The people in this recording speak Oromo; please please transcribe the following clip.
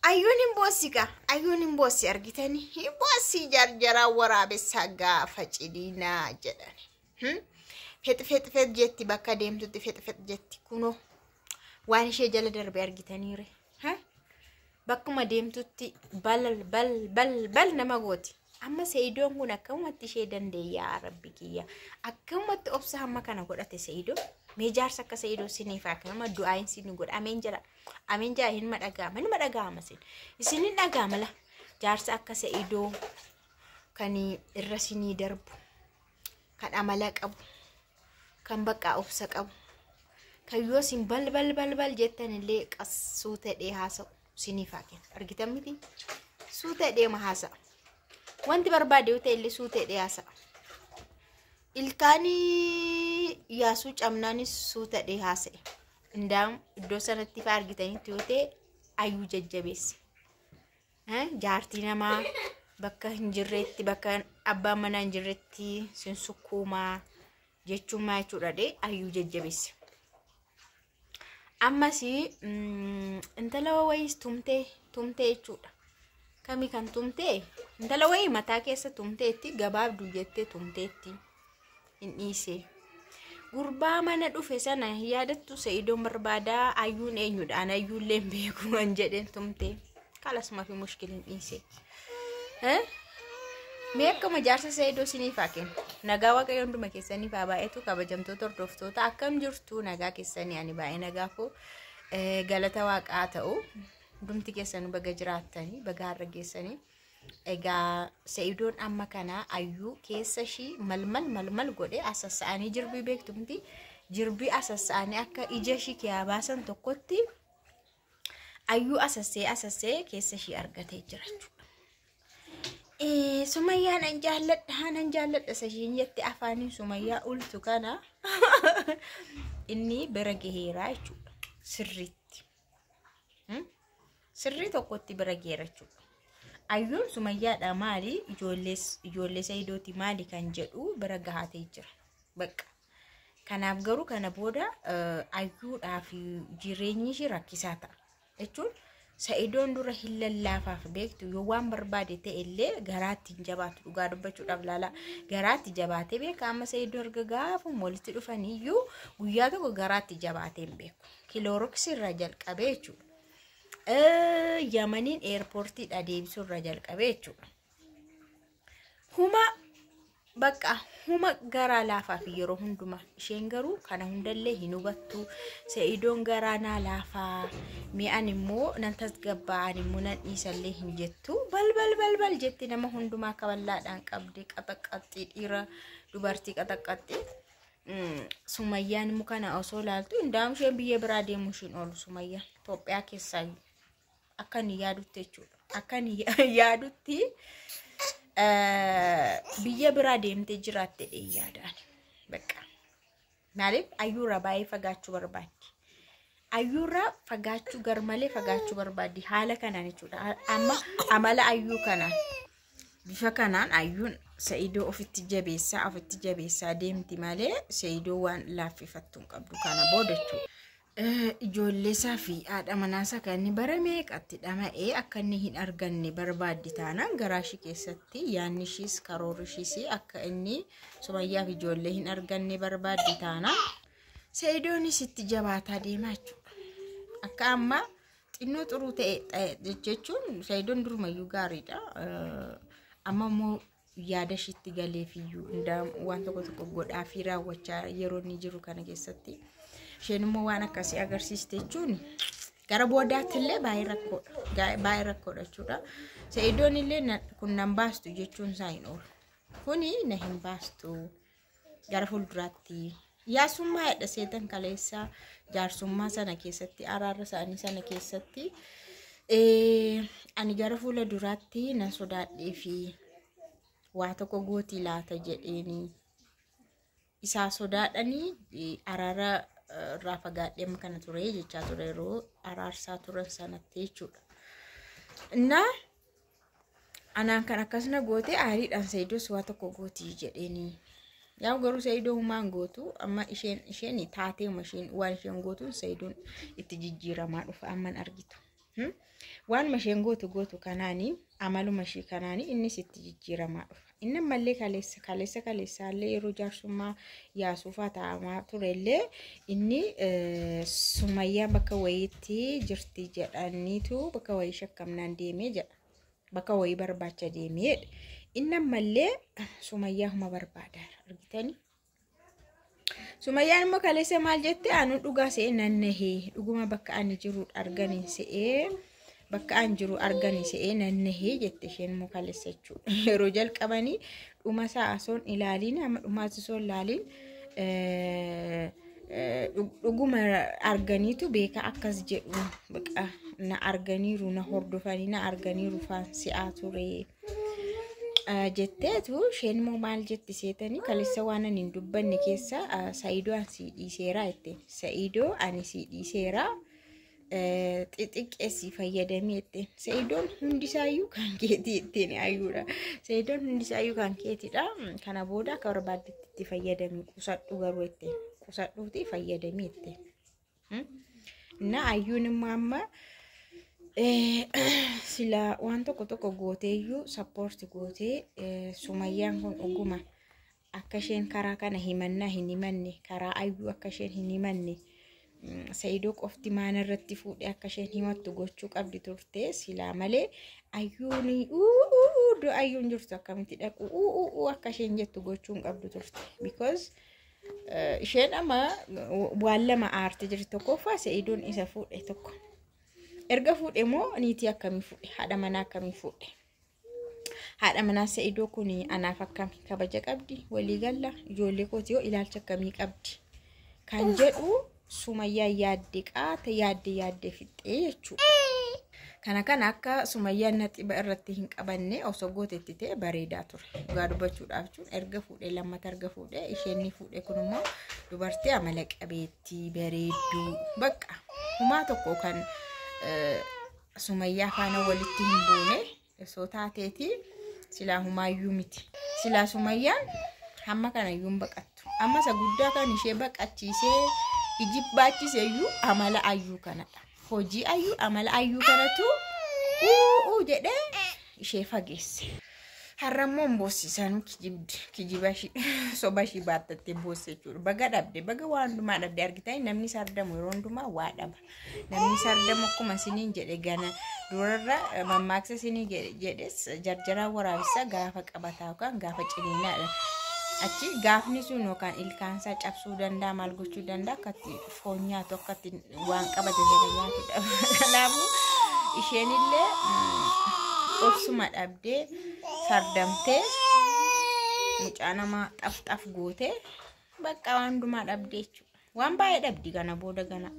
Ayyuun hin boossi gaa. Ayyuun hin boossi argitanii. Hin boossi jarjaraa waraabessaa gaafa ciniinaa jedhani. Fex fex fex jetti bakka deemtutti fex fex jetti kunoo waan ishee jala darbe argitaniire. Bakkuma deemtutti bal bal bal bal nama gooti. Amma Se'idoon kun akkamumatti ishee danda'e yaa rabbi kiyya. Akkamumatti obsa hamma kana godhate Se'idoon. Mee jaarsa akka Se'idoo siniif haa kennu. Amma du'aayin sin godha. Ameen jedha. Ameen jedha hin dhaga'ama. Hin dhaga'ama sin. Isin hin dhaga'ama la. Jaarsa akka Se'idoo kan irra sinii darbu. Kan amala qabu. Kan bakka obsa qabu. Kan yoo isin bal bal bal bal jettan illee qassuu ta'ee haasa'u siniif haa kennu. Argitan miti? Suu ta'ee ma haasa'a. Wanti barbaade yoo ta'e illee suu ta'ee haasa'a. Ilkaanii yaasuu cabnaanis suu ta'ee haasa'e. Indaam iddoo sanatti fa'aa argitanitti yoo ta'e ayyuu jajjabeesse. Jaartii namaa bakka hin jirretti bakka abbaan manaa hin jirretti sin sukkuumaa jechuun maa jechuudha dhee ayyuu jajjabeesse. Ammas intala wayiis tumtee tumtee jechuudha. Kami kan tumtee intala wayii mataa keessa tumteetti gabaabduu jettee tumteetti hin dhiise. Gurbaa mana dhufe sana yaadattu Sa'idoon barbaadaa ayyuun eenyudha an ayyuullee hin beeku kan jedheen tumtee kalas mafi mushkil hin dhiise. Mee akkuma jaarsa Sa'idoo isiniif haa kennu. Nagaa Waaqayyo hunduma keessaniif haa baay'atu kabajamtoota hordoftoota akkam jirtu nagaa keessanii ani baay'ee nagaa koo galata waaqaa ta'u hundumti keessanuu baga jiraattanii baga har'a geessanii. Egaa Sa'idoon amma kana ayyuu keessa ishii malmal malmal godhee asassa'anii jirbii beektu miti jirbii asassa'anii akka ija ishii kiyaa baasan tokkotti ayyuu asassee asassee keessa ishii argatee jira jechuudha. Sumayyaa nan jaalladha nan jaalladha isa ishiin jette afaaniin Sumayyaa ultu kana inni bira gaheeraa jechuudha sirriitti. Sirrii tokkotti bira gaheera jechuudha. Ayyuun Sumayyaadha maali ijoollee Sa'idooti maali kan jedhu bira gahatee jira. Bakka. Kanaaf garuu kana booda ayyuudhaaf jireenyi ishee rakkisaa ta'a. Jechuun Sa'idoon dura hin lallaafaaf beektu yoo waan barbaade ta'e illee garaatti hin jabaatu dhugaa dubbachuudhaaf laala garaatti jabaatee beeka amma Sa'idoo erga gaafuma walitti dhufaniyyuu guyyaa tokko garaatti jabaatee hin beeku. Kilooroksii irraa jalqabee jechuudha. Yamaniin eerpoortiidha deebisuu irraa jalqabee jechuudha. Huma bakka huma garaa laafaa fi yeroo hundumaa isheen garuu kana hundallee hin hubattu. Sa'idoon garaa naa laafaa mi'an immoo nan tasgabbaa'an immoo nan dhiisallee hin jettu. Bal bal bal bal jetti nama hundumaa kaballaadhaan qabdi qaxaqqaxxii dhiira dubartii qaxaqqaxxii. Sumayyaan immoo kana osoo ilaaltu indaam isheen biyya biraa deemuu ishiin oolu Sumayyaan Itoophiyaa keessaa akka inni yaadutti jechuudha. Akka inni yaadutti biyya biraa deemtee jiraatte yaadaan. Bakka. Maaliif ayyuurraa baay'ee fagaachuu barbaaddi. Ayyuurraa fagaachuu garmalee fagaachuu barbaaddi haala kanaan jechuudha. Amma amala ayyuu kanaan bifa kanaan ayyuun Sa'idoo ofitti jabeessaa ofitti jabeessaa deemti malee Sa'idoo waan laaffifattu hin qabdu kana booda jechuudha. Ijoollee isaa fi haadha manaa isaa kan inni bara meeqatti dhama'ee akka inni hin arganne barbaaddi taanaan garaa ishii keessatti yaadni ishiis karoorri ishiis akka inni Sumayyaa fi ijoollee hin arganne barbaaddi taanaan Sa'idoonis itti jabaataa deemaa jechuudha. Akka amma xinnoo xuruu ta'e jechuun Sa'idoon durumayyuu gaariidha. Amma immoo yaada ishiitti galeefiyyuu waan tokko tokko godhaa fi raawwachaa yeroo inni jiru kana keessatti. Isheen immoo waan akkasii agarsiiste jechuun gara boodaatti illee baay'ee rakkoodha. Baay'ee rakkoodha jechuudha. Sa'idoon illee kun nan baastu jechuun isaa hin oolu. Kuni na hin baastu gara fuulduraatti. Yaasummaa jedha seetan kaleessa jaarsummaa sana keessatti araara isaanii sana keessatti ani gara fuula duraatti nan sodaadhee fi waa tokko gootii laata jedheeni isaa sodaadhanii araara irraa fagaadhee amma kana ture jechaa ture yeroo araarsaa turan sanatti jechuudha. Innaa anaan kan akkasuma goote aariidhaan Sa'idoos waa tokko gootii jedheeni. Yaa garuu Sa'idoo humaan gootu amma isheen isheen taateema isheen waan isheen gootuun Sa'idoon itti jijjiiramaa dhufa amman argitu. Waanuma isheen gootu gootu kanaanii amaluma ishee kanaanii innis itti jijjiiramaa dhufa. Inni ammallee kaleessa kaleessa kaleessaallee yeroo jaarsummaa yaasuufaa taa'amaa turellee inni Sumayyaan bakka wayiitti jirti jedhaniitu bakka wayii shakkamnaan deemee jedha. Bakka wayii barbaacha deemee jedha. Inni ammallee Sumayyaa huma barbaada argitanii. Sumayyaan immoo kaleessa maal jette? Anu dhugaa se'ee nan nahee, dhuguma bakka ani jiru arganii se'ee, bakka ani jiru arganii se'ee nan nahee jette isheen immoo kaleessa jechuudha. Yeroo jalqabanii dhuma isaa osoon ilaaliin, amma dhumaas osoo ilaaliin, dhuguma arganiitu beeka akkas jedhu, baqa na arganiiru, na hordofanii na arganiiru faan si'aa ture. Jetteetu isheen immoo maal jetti seetanii? Kaleessa waan ani hin dubbanne keessa Sa'iidoo ani sii dhiiseeraa jette. Sa'iidoo ani sii dhiiseeraa, xixiqqeessii fayyadamii jetteen. Sa'iidoon hundisaayyuu kan keetii jetteen ayyuudha. Sa'iidoon hundisaayyuu kan keetiidha. Kana booda akka barbaaddetti itti fayyadamii, qusadhu garuu jetteen. Qusadhuuti fayyadamii jetteen. Na ayyuun immoo amma sila waan tokko tokko gooteeyyuu support gootee, Sumayyaan kun dhuguma akka isheen karaa kana himannaa hin himanne, karaa ayyuu akka isheen hin himanne, Sa'idoo qofti maana irratti fuudhee akka isheen himattu gochuu qabdi turte silaa malee, ayyuun iddoo ayyuun jirtu akkamitti dhaqu akka isheen jettu gochuu hin qabdu turte. Because isheen amma waan lama aartee jirti. Tokkoffaa, Sa'idoon isa fuudhe tokko. Erga fuudhe immoo niitii akkamii fuudhe? Haadha manaa akkamii fuudhe? Haadha manaa Sa'idoo kun anaaf akkami? Kabaja qabdi? Walii galla? Ijoollee kooti yoo ilaalcha akkamii qabdi? Kan jedhu Sumayyaa yaadde, qaata yaadde yaadde fixxee jechuudha. Kana kana akka Sumayyaan naxiba irratti hin qabanne osoo gootetti ta'e bareedaa ture. Dhugaa dubbachuudhaaf jechuun erga fuudhee, lammata erga fuudhee isheen ni fuudhe kun immoo dubartii amala qabeettii bareedduu, bakka humaa tokko kan Sumayyaa faana walitti hin buune osoo taateeti silaa humaayyuu miti. Silaa Sumayyaan hamma kana iyyuu hin baqattu. Amma isa guddaa kan ishee baqachiisee ijibbaachise iyyuu amala ayyuu kanadha. Hojii ayyuu, amala ayyuu kanatu uuu jedhee ishee fageesse. Har'ammoo hin boossisanuu, kijibdi kijiba ishii soba ishii baattattee boosse jechuudha. Baga dhabde, baga waan hundumaa dhabde. Argitanii, namni sardamu yeroo hundumaa waa dhaba. Namni sardamu akkuma isiniin jedhe gana durarra mammaaksa isinii jedhes, jarjaraa waraabessaa gaafa qabataa yookaan gaafa ciniinaadha. Achi gaafni sun yookaan ilkaansaa cabsuu danda'a, maal gochuu danda'a, akka itti foon nyaatu, akka itti waan qabate sana nyaatudha. Kanaafuu isheenillee obsuma dhabdee sardamtee mucaa namaa xaf xaf gootee bakka waan hundumaa dhabdee jechuudha. Waan baay'ee dhabdi kana booda gana.